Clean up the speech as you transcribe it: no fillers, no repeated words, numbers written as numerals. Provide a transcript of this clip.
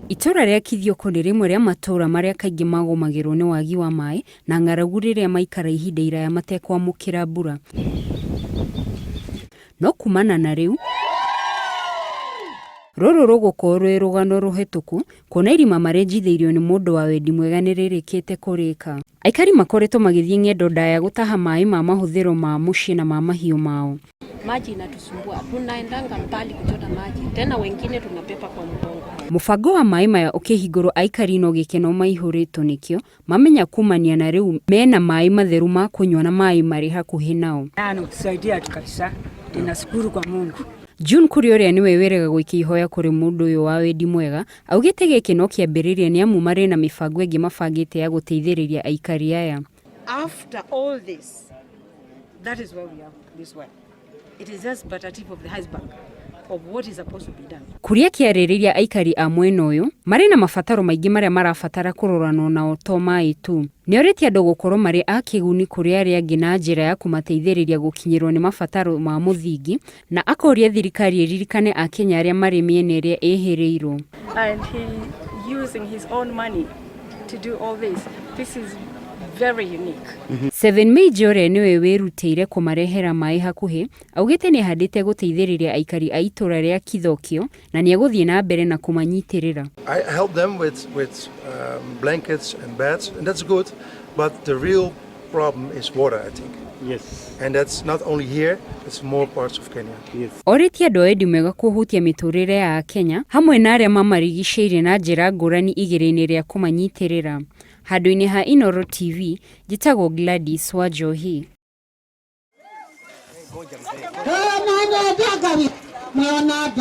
Itũra rĩa Kithioko nĩ rĩmwe rĩa matũra marĩa kaingĩ magũmagĩrwo nĩ wagi wa maĩ na ng'aragu rĩrĩa maikara ihinda iraya matekwamũkĩra mbura. No kumana na rĩu, rũrũ rũgũkorwo rwĩ rũgano rũhĩtũku kuona irima marenjithĩirio nĩ mũndũ wa wendi mwega nĩ rĩrĩkĩte kũrĩka. Aikari makoretwo magĩthiĩ ng'endo ndaya gũtaha maĩ ma mahũthĩro ma mũciĩ na ma mahiũ mao. Maji inatusumbua, tunaendanga mbali kuchota maji, tena wengine tunabeba kwa mgongo. Mũbango wa maĩ maya ũkĩhingũrwo aikari no gĩkeno maihũrĩtwo nĩkĩo mamenya kumania na rĩu mena maĩ matheru ma kũnyua na maĩ marĩ hakuhĩ nao. Anatusaidia kabisa, tunashukuru kwa Mungu. June Kuria ũrĩa nĩwe wĩrĩga gũikia ihoya kũrĩ mũndũ ũyũ wa wendi mwega augĩte gĩkĩ no kĩambĩrĩria nĩ amu marĩ na mĩbango ĩngĩ mabangĩte ya gũteithĩrĩria aikari aya. After all this, that is why we have this one. It is just but a tip of the iceberg of what is supposed to be done. Kuria akĩarĩrĩria aikari a mwena ũyũ marĩ na mabataro maingĩ marĩa marabatara kũroranwo nao to maĩ tu. Nĩorĩtie andũ gũkorwo marĩ a kĩguni kũrĩ arĩa angĩ na njĩra ya kũmateithĩrĩria gũkinyĩrwo nĩ mabataro ma mũthingi na akoria thirikari ĩririkane akenya arĩa marĩ mĩena ĩrĩa ĩhĩrĩirwo. And he using his own money to do all this. This is very unique. Seven Major ũrĩa nĩwe wĩrutĩire kũmarehera maĩ hakuhĩ augĩte nĩ ahandĩte gũteithĩrĩria aikari a itũra rĩa Kithokio na nĩ egũthiĩ na mbere na kũmanyitĩrĩra. I help them with blankets and beds, and that's good. But the real problem is water, I think. And that's not only here, it's more parts of Kenya. Orĩtie andũ a wendi mwega kũhutia mĩtũrĩre ya Akenya hamwe na arĩa mamarigicĩirie na njĩra ngũrani igeria-inĩ rĩa kũmanyitĩrĩra. Handũ-inĩ ha Inooro TV, njĩtagwo Gladys Wanjohi. Mwana.